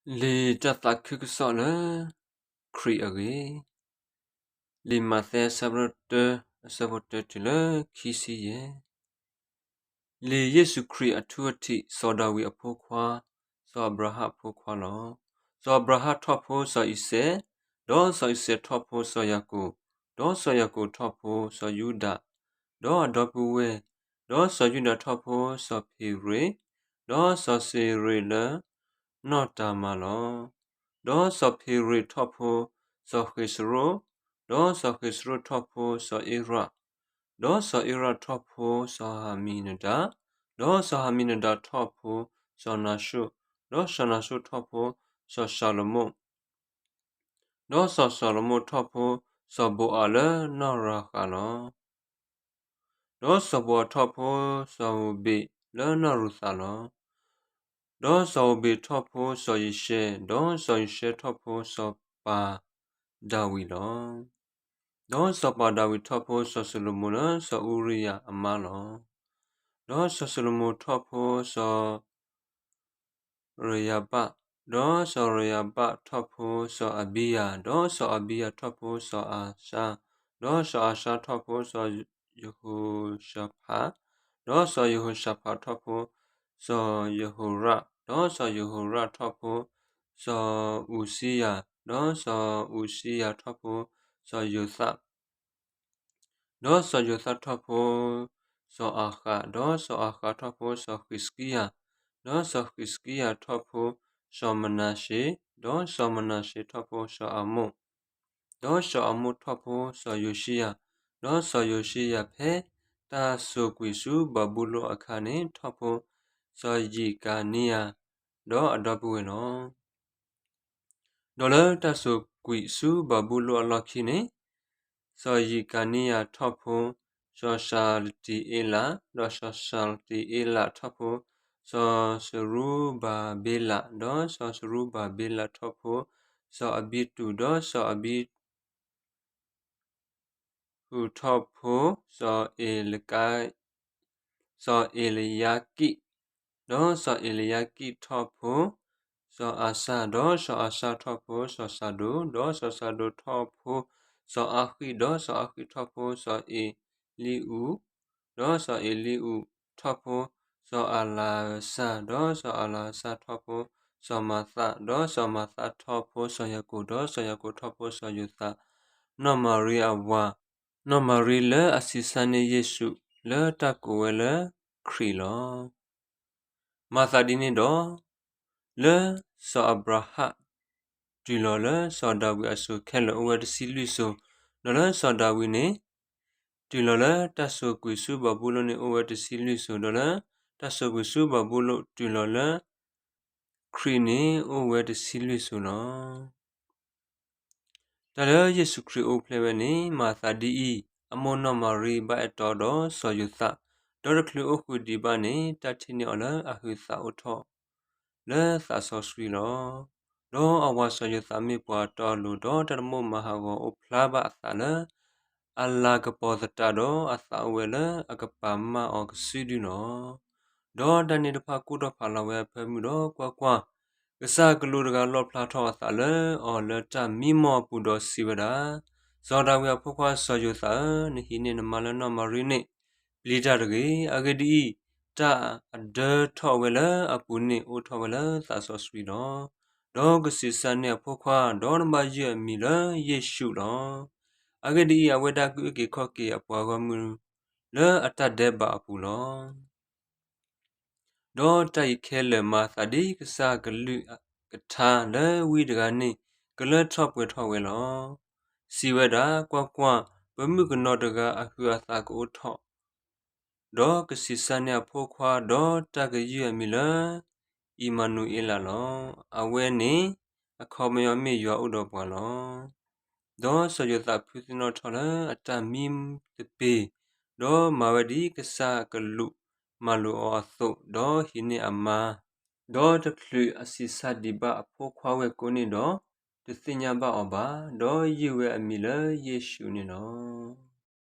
လံာ်တၢ်သးခုကစီၣ်လၢခရံာ်အဂ့ၢ်, လံာ်မးသဲအဆၢဖးဒိၣ်တၢ အဆၢဖိတၢတုၤလၢခံဆံယဲၢ်. လံာ်ယ့ၣ်ၡူးခရံာ်အထူအထံး, စီၤဒၤဝံးအဖိခွါ, စီၤအၤဘြၤဟၣ်အဖိခွါလီၤ. စီၤအၤဘြၤဟၣ်ထီၣ်ဖိစီၤအံၤစဲး, ဒီးစီၤအံၤစဲးထီၣ်ဖိစီၤယၤကိာ်, ဒီးစီၤယၤကိာ်ထီၣ်ဖိစီၤယူဒၤ, ဒီးအဒီပုၢ်ဝဲၢ်, ဒီးစီၤယူဒၤထီၣ်ဖိစီၤဖ့ရ့း, ဒီးစီၤဖ့ရ့းလၢ နီၢ်တၤမၤလီၤ. ဒီးစီၤဖ့ရ့းထီၣ်ဖိစီၤဃ့းစရိၣ်, ဒီးစီၤဃ့းစရိၣ်ထီၣ်ဖိစီၤအ့ရၣ်, ဒီးစီၤအ့ရၣ်ထီၣ်ဖိစီၤဟၤမံနဒၤ, ဒီးစီၤဟၤမံနဒၤထီၣ်ဖိစီၤနၤၡိၣ်, ဒီးစီၤနၤၡိၣ်ထီၣ်ဖိစီၤၡၤလမိၣ်, ဒီးစီၤၡၤလမိၣ်ထီၣ်ဖိစီၤဘိၤအၤလၢနီၢ်ရၤဃးလီၤ. ဒီးစီၤဘိၤအၤထီၣ်ဖိစီၤဧိၤဘ့းလၢနီၢ်ရူၤသးလီၤ. ဒီးစီၤဧိၤဘ့းထီၣ်ဖိစီၤယၡဲ, ဒီးစီၤယၡဲထီၣ်ဖိစီၤပၤဒၤဝံးလီၤ. ဒီးစီၤပၤဒၤဝံးထီၣ်ဖိစီၤၡလိၤမိၤလၢစီၤအူရံယၤအမါလီၤ. ဒီးစီၤၡလိၤမိၤထီၣ်ဖိစီၤ ရယၤဘၣ်, ဒီးစီၤရယၤဘၣ်ထီၣ်ဖိစီၤအဘံယၤ, ဒီးစီၤအဘံယၤထီၣ်ဖိစီၤအၤၡါ, ဒီးစီၤအၤၡါထီၣ်ဖိစီၤယဟိၤၡၤဖး, ဒီးစီၤယဟိၤၡၤဖးထီၣ်ဖိစီၤယဟိၤရၣ်, ဒီးစီၤယဟိၤရၣ်ထီၣ်ဖိစီၤအူးစံယၤ, ဒီးစီၤအူးစံယၤထီၣ်ဖိစီၤယိၤသး ဒီးစီၤယိၤသးထီၣ်ဖိစီၤအၤဃး, ဒီးစီၤအၤဃးထီၣ်ဖိစီၤဃံးစကံယၤ, ဒီးစီၤဃံးစကံယၤထီၣ်ဖိစီၤမနၤရှ့, ဒီးစီၤမနၤရှ့ထီၣ်ဖိစီၤအၤမိၣ်, ဒီးစီၤအၤမိၣ်ထီၣ်ဖိစီၤယိၤၡံယၤ, ဒီးစီၤယိၤၡံယၤဖဲတၢ်စိာ်ကွံာ်ဆူဘၤဘူလိၣ်အခါန့ၣ် ထီၣ်ဖိစီၤယံးကၤနံယၤ, ဒီးအဒီပုၢ်ဝဲၢ်လီၤ. ဒီးလၢတၢ်စိာ်ကွံာ်ဆူဘၤဘူလိၣ်အလီၢ်ခံန့ၣ်, စီၤယံးကၤနံယၤထီၣ်ဖိစီၤၡၤလတံအ့လး, ဒီးစီၤၡၤလတံအ့လးထီၣ်ဖိစီၤစရူဘၤဘ့လး, ဒီးစီၤစရူဘၤဘ့လးထီၣ်ဖိစီၤအဘံတူး, ဒီးစီၤအဘံ ဟူးထီၣ်ဖိစီၤအ့လက စီၤအ့လယၤကံး, ဒီးစီၤအ့လယၤကံးထီၣ်ဖိစီၤအၤစၢ်, ဒီးစီၤအၤစၢ်ထီၣ်ဖိစီၤစၤဒိၣ်, ဒီးစီၤစၤဒိၣ်ထီၣ်ဖိစီၤအါဃံၣ်, ဒီးစီၤအါဃံၣ်ထီၣ်ဖိစီၤအ့လံအူး, ဒီးစီၤအ့လံအူးထီၣ်ဖိစီၤအလၤစၢ်, ဒီးစီၤအလၤစၢ်ထီၣ်ဖိစီၤမၤသး, ဒီးစီၤမၤသးထီၣ်ဖိစီၤယၤကိာ်, ဒီးစီၤယၤကိာ်ထီၣ်ဖိစီၤယိၤသး, နီၢ်မၤရံအဝၤ, နီၢ်မၤရံလၢအဆံးစၢ်န့ၢ်ယ့ၣ်ၡူးလၢတၢ်ကိးဝဲလၢခရံာ်လီၤ. မၤသးဒ်န့ၣ်ဒီး, လၢစီၤအၤဘြၤဟၣ်တုၤလီၤလၢစီၤဒၤဝံးအစိၤခဲလၢာ်အိၣ်ဝဲတဆံလွံၢ်စိၤ, ဒီးလၢစီၤဒၤဝံးန့ၣ် တုၤလီၤလၢတၢ်စိာ်ကွံာ်ဆူဘၤဘူလိၣ်န့ၣ်အိၣ်ဝဲတဆံလွံၢ်စိၤ, ဒီးလၢတၢ်စိာ်ကွံာ်ဆူဘၤဘူလိၣ်တုၤလီၤလၢ ခရံာ်န့ၣ်အိၣ်ဝဲတဆံလွံၢ်စိၤလီၤ. တၢ်လၢယ့ၣ်ၡူးခရံာ်အိၣ်ဖျဲၣ်ဝဲန့ၣ် မၤသးဒ်အံၤ, အမိၢ်နီၢ်မၤရံဘၣ်အဲၣ်တီဒီးစီၤယိၤသး, ဒီးတချုးအိၣ်ဃုာ်ဒံးဘၣ်န့ၣ် တၢ်ထံၣ်န့ၢ်အီၤလၢအဟုးသးအိၣ်ထီၣ်လၢသးစီဆှံလီၤ. ဒီးအဝၤစီၤယိၤသးမ့ၢ်ပှၤတီအလိၤ, ဒီးတၢ်တမိၣ်မၤဟးဂီၤအိၣ်ဖျါဘၣ်အသးလၢ အလၤကပီၤသတးဒီးအသးအိၣ်ဝဲလၢအကပၤမၢ်အီၤကစုဒုလီၤ. ဒီးတၢ်န့ၣ်တဖၣ်ကိၢ်ထီၣ်ဖးလီၤဝဲအဖၢမုၢ်ဒီးကွၢ်ကွၢ်, ကစၢ်ကလူးတဂၤလီၣ်ဖျါထီၣ်အသးလၢအီၤလၢတၢ်မံမီၢ်အပူၤဒီးစံးဝဲဒၣ်, စီၤဒၤဝံးအဖိခွါစီၤယိၤသးဧၢ, နဟံးန့ၢ်နမါလၢနီၢ်မၤရံန့ၣ် ပျံၤတၢ်တဂ့ၤ. အဂ့ၢ်ဒ်အံၤ, တၢ်အဒၢထီၣ်ဝဲလၢအပူၤန့ၣ်အိၣ်ထီၣ်ဝဲလၢသးစီဆှံလီၤ. ဒီးကဆံးစၢ်န့ၢ်အဖိခွါ, ဒီးနဘၣ်ယုၢ်အမံၤလၢယ့ၣ်ၡူးလီၤ. အဂ့ၢ်ဒ်အံၤ, အဝဲဒၣ်ကအုၣ်က့ၤခီၣ်က့ၤအပှၤဂီၢ်မုၢ်လၢအတၢ်ဒဲးဘးအပူၤလီၤ. ဒီးတၢ်အံၤခဲလၢာ်မၤသးဒ်ကစၢ်အကလုၢ်ကထါလၢဝံတဂၤန့ၣ် ကလၢထီၣ်ပှဲၤထီၣ်ဝဲလီၤ. စံးဝဲဒၣ်, ကွၢ်ကွၢ်, ပမုၣ်ကနီၤတဂၤအဟုးအသးကအိၣ်ထီၣ်, ဒီးကဆံးစၢ်န့ၢ်အဖိခွါ, ဒီးတၢ်ကယုၢ်အမံၤလၢ အံၣ်မၤနူၤအ့လးလီၤ. အဝဲန့ၣ်အခီပညီမ့ၢ်ယွၤအိၣ်ဒီးပှၤလီၤ. ဒီးစီၤယိၤသးဖုသ့ၣ်နီၣ်ထီၣ်လၢအတၢ်မံသပ့ၤ, ဒီးမၤဝဲဒ်ကစၢ်အကလူးမၤလိာ်အီၤအသိး, ဒီးဟံးန့ၢ်အမါ, ဒီးတချုးအဆံးစၢ်ဒံးဘၣ်အဖိခွါဝဲကိးန့ၣ်ဒီး, တသ့ၣ်ညါဘၣ်အီၤဘၣ်, ဒီးယုၢ်ဝဲအမံၤလၢယ့ၣ်ၡူးန့ၣ်လီၤ.